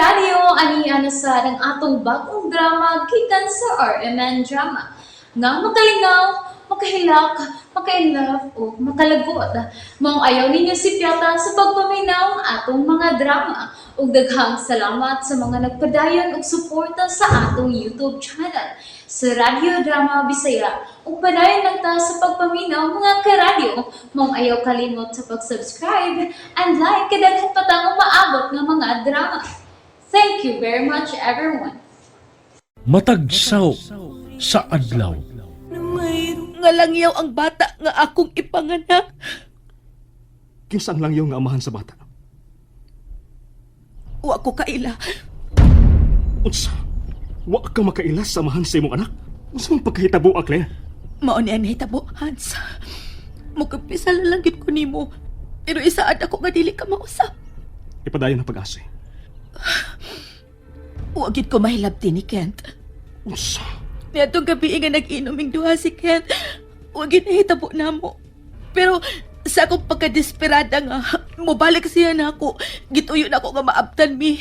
Karadyo, ani na sa ang atong bagong drama gikan sa RMN Drama. Nga makalingaw, makahilak, maka-inlove o makalagot. Maong ayaw ninyo sipyata sa pagpaminaw ang atong mga drama. Ug daghang salamat sa mga nagpadayon og suporta sa atong YouTube channel sa Radyo Drama Bisaya. Ug padayon lang ta sa pagpaminaw, mga karadyo. Maong ayaw kalimot sa pag-subscribe and like kay daghan pa tang umaabot nga mga drama. Thank you very much, everyone. Matag saw sa adlaw. Nga langyaw ang bata nga akong ipanganak. Kinsa ang langyaw nga amahan sa bata? Wa ko kaila. Unsa? Wa ka makaila sa amahan sa imong anak? Unsa man pagkahitabo, ah, Claire? Mao ni ang nahitabo, Hans. Mukampisa lang gyud ko nimo. Pero isaad ako nga dili ka mausap. Ipadayon ang pag-asa. Wa gyud ko mahilabti ni Kent. Unsa? Niadtong gabi nga nag-inom ing duha si Kent. Wa gyud nahitabo namo. Pero sa akong pagkadesperada nga, mobalik siya na ako. Gituyo na ako nga maabtan mi.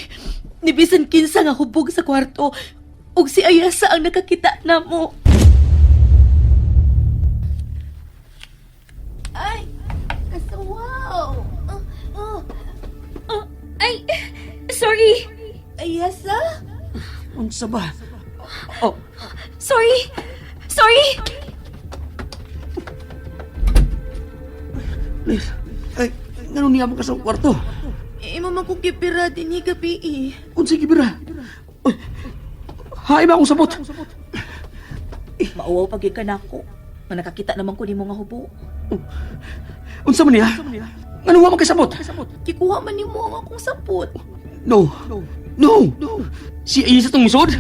Ni bisan kinsa nga hubog sa kwarto. Ug si Ayasa ang nakakita namo. Ay, kasawaw. Oh, oh. Ay, sorry. Ayasa? Unsa ba? Oh, Sorry. Sorry. Liz. Ay, ngano niya mo ka sa kwarto? Imo man kong gipira din ni gabi eh. Unsa gibira? Uy, hain ba akong sabot? Mauwaw pag ka nako. Nga nakakita naman ko nimo nga hubo. Unsa man niya? Ngano wa man kay sabot? Kikuha man nimo ang akong sapot. No. No. Si Isa tong misod?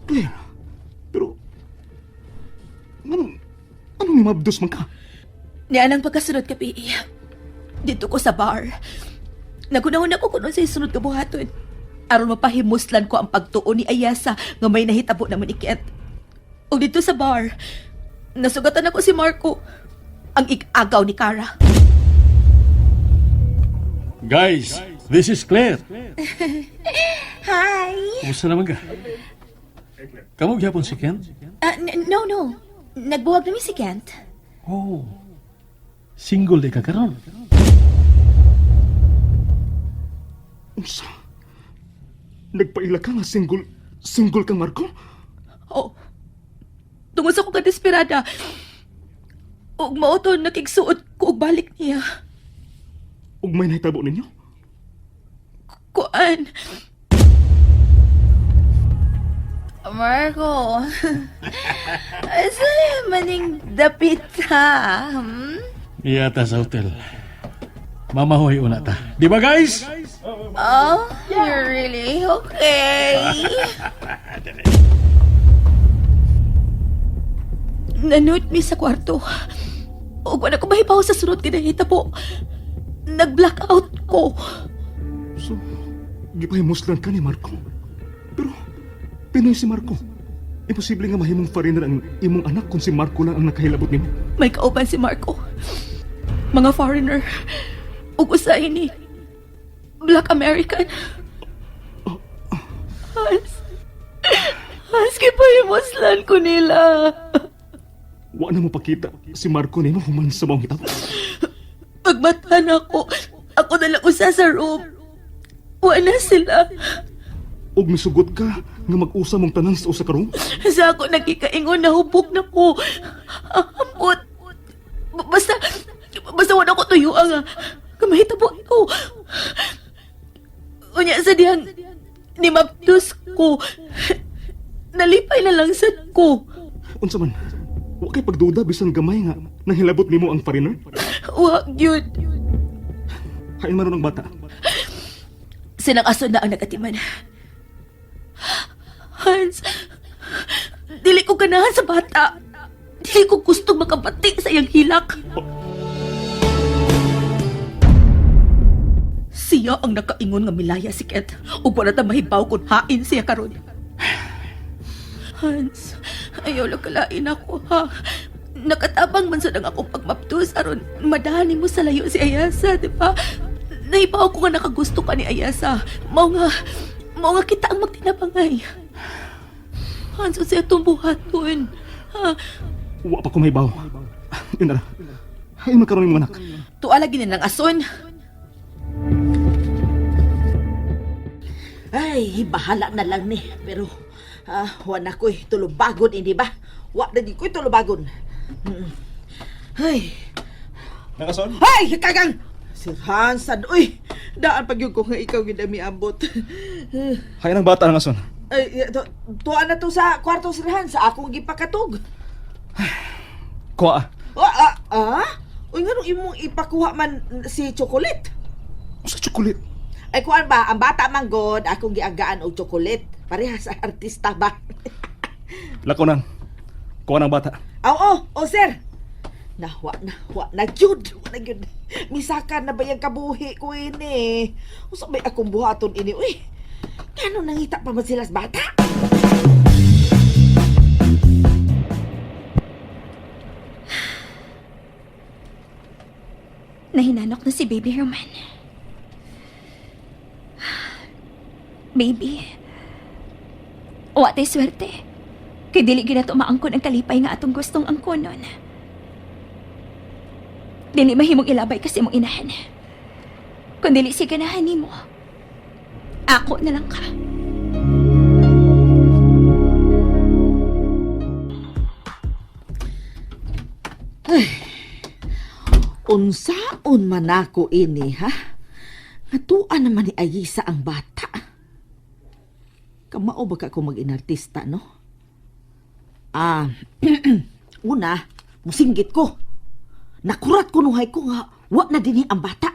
Claire, pero anong ni mabdos man ka? Niya nang pagkasunod gabi eh. Dito ko sa bar. Nagunahon ako kung sa sunod ka buhaton. Aron mapahimuslan ko ang pagtuo ni Ayasa nga may nahitabo naman ni Kent. O dito sa bar, nasugatan ako si Marco. Ang igagaw ni Kara. Guys, this is Claire. Hi! Kumusta naman ka? Kamu gyapon si Ken? No, no. Nagbuwag namin si Kent. Oh. Single di ka karon. Unsa? Nagpaila ka nga single, single ka, Marco? Oh. Tungod sa akong kadesperada. Ug mao to nakigsuot ko og balik niya. Ug may nahitabo ninyo? Kuan. Marco. Asa maning dapit ha? Hmm? Iyata sa hotel. Mamahoy una ta. Di ba, guys? Oh, you're really okay. Nanood mi sa kwarto. Ug wala ko mahibaw sa sunod kinahita po. Nag-blackout ko. So, gipahimuslan ka ni Marco. Pero, Pinoy si Marco. Imposible nga mahimong foreigner ang imong anak kung si Marco lang ang nakahilabot nimo. May kauban si Marco. Mga foreigner. Ug usahay ni Black American. Hans. Hans, gipahimuslan ko nila. Wa na mo pakita si Marco nimo human sa maong hitabo. Pagmata na ako, ako na lang usa sa room. Wala sila. Ug misugot ka nga mag-usa mong tanan sa usa ka room. Sa ako nagkikaingon na hubog na ko. Ambot. Basta, basta wala ko tuyo ang kamahitabo ko. Unya sa dihang ni Mabdus ko. Nalipay na lang sad ko. Unsa man? Wa kay pagduda bisan gamay nga nahilabot nimo ang foreigner? Wa gyud. Hain man ron ang bata. Sinang aso na ang nagatiman. Hans, dili ko ganahan sa bata. Dili ko gustong makabati sa iyang hilak. Siya ang nakaingon nga milaya si Ket. Ug wala ta mahibaw kung hain siya karon. Hans, ayaw lang kalain ako ha. Nakatabang man sad ang akong pagmaptus aron madahan nimo sa layo si Ayasa, di ba? Nahibaw ko nga nakagusto ka ni Ayasa. Mao nga kita ang magtinabangay. Hans, unsay atong buhaton? Ha? Wa pa ko mahibaw. Yun na lang. Ay, magkaroon yung anak. Tuwa lagi nilang ason. Ay, bahala na lang ni. Pero, wa na ko'y tulubagon, hindi ba? Wa na di ko'y tulubagon. Ay, Nakason? ay, kagang! Sir Hansan, uy! Daan pag ko nga ikaw gid ang miabot. Hay ng bata ng ason. Ay, tuwa na to sa kwarto, Sir Hans, sa akong gipakatug. Kuha ah. Ah, ah, ah? Uy, nganong imong ipakuha man si Chocolate? Sa chocolate. Ay, kuan ba, ang bata man god, akong giagaan og chocolate. Parehas sa artista ba? Lakaw nang. Kuha ng bata. Oo, oh, oh, sir. Nahwa, nahwa, na gyud, na gyud. Misaka na ba yung kabuhi ko ini? Usa may akong buhaton ini, uy. Kano nangita pa man sila sa bata? Nahinanok na si Baby Roman. Baby, wa tay swerte. Kay dili gyud nato maangkon ang kalipay nga atong gustong angkonon. Dili mahimong ilabay kasi imong inahan. Kung dili si ganahan nimo, ako na lang ka. Unsaon man ako ini, ha? Ngatuan naman ni Ayisa ang bata. Kamao ba ka ko mag-inartista, no? Ah, una, musinggit ko. Nakurat ko nuhay ko nga, wa na dinhi ang bata.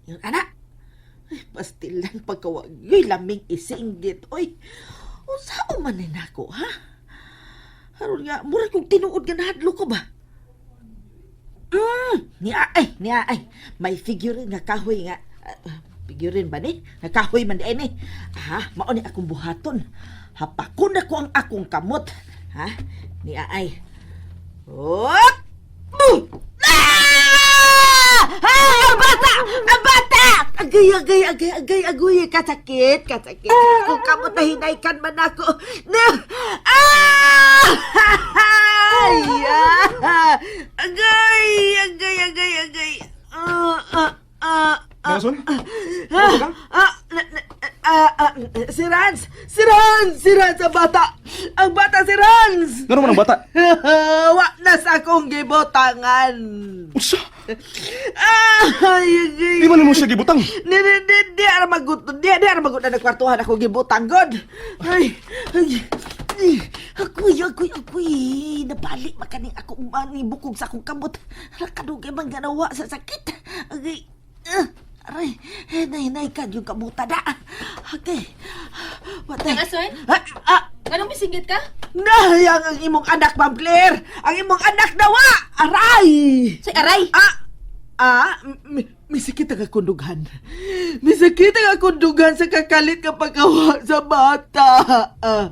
Yun, ana. Ay, pastilan pagkawagyoy laming isinggit. Oy, unsaon man ni nako, ha? Aron nga, murag kong tinuod nga nahadlo ko ba? Niya ay, niya ay. May figurine nga kahoy nga. Figurine ba ni? Nga kahoy man di ay ni. Ha, mao ni akong buhaton. Hapakon na ko ang akong kamot. Ha? Niya ay. Hop! Bu! Ah! Ah! Ang bata! Ang bata! Agay, agay, agay, agay, agoy. Kasakit, kasakit. Kung kamot na hinaykan man ako. Na! Ah! Ay, ah! Agay, agay, agay, agay. Ah, ah, ah, ah. Nakason? Ah, ah, ah, ah, si Rans! Si Rans! Si Rans ang bata! Ang bata si Rans! Ngano man ang bata? Wa na sa akong gibotangan. Unsa? Ah, ay, ay. Di man mo siya gibutang. Di, di, di, di, ara magut, di, di, ara magut na nagkwartuhan ako gibutang, god. Ay, ay, ay, ako'y, ako'y, ako'y, nabalik makaning ako, mani bukog sa akong kamot. Nakadugay man ganawa sa sakit. Agay, aray, eh, nay, nay, kad yung kamuta na. Okay, watay. Nangason? Ah, ah, Anong misinggit ka? Nahayang ang imong anak, Ma'am Claire! Ang imong anak nawa! Aray! Say aray! Ah! Ah! Misakit ang akong dughan. Misakit ang akong dughan sa kakalit nga pagkawa sa bata. Ah.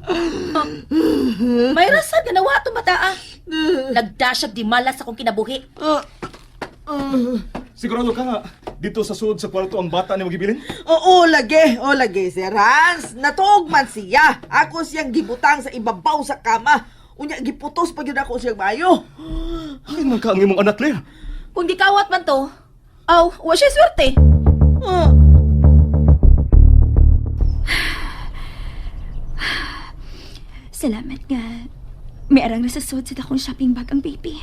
May rasa ganawa itong bata ah. Nagdasyag di malas akong kinabuhi. Ah. Ah. Sigurado ka nga dito sa sulod sa kwarto ang bata ni magibilin? Oo, lagi. Oo, lagi, Sir Hans. Natuog man siya. Ako siyang gibutang sa ibabaw sa kama. Unya, giputos pa yun ako siyang mayo. Ay, man ka ang imong anak, Claire. Kung di kawat man to, aw, wa siya swerte. Ah. Salamat nga. May arang nasa sud sa akong shopping bag ang baby.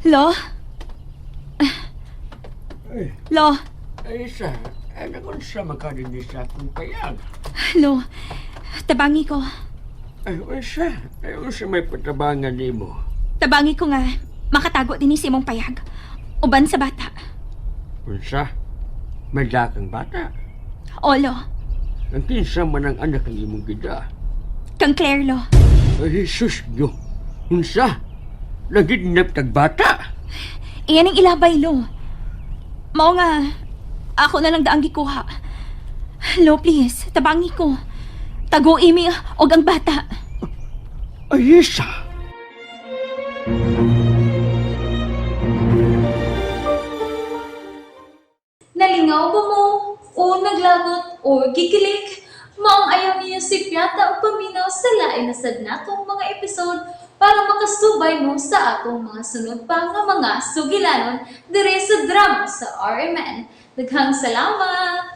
Lo? Lo? Ay, isa. Ano kung sa makarinig sa akong payag? Lo? Tabangi ko. Ay, unsa. Ay, unsa may patabangan nimo. Tabangi ko nga. Makatago din ni si imong payag. Uban sa bata. Unsa? May dakang bata. Olo. Ang kinsa man ang anak ang imong gida. Kang Claire, lo. Ay, Jesus nyo. Unsa? Nagidnap tag bata. Iyan ang ilabay, lo. Mao nga, ako na lang daang gikuha. Lo, please, tabangi ko. Tago imi og ang bata. Ayesha! Nalingaw ba mo? O naglagot o gikilig? Maong ayaw niyo si Piata o paminaw sa lain na sad natong mga episode para makasubay mo sa atong mga sunod pa nga mga sugilanon dire sa drama sa RMN. Daghang salamat!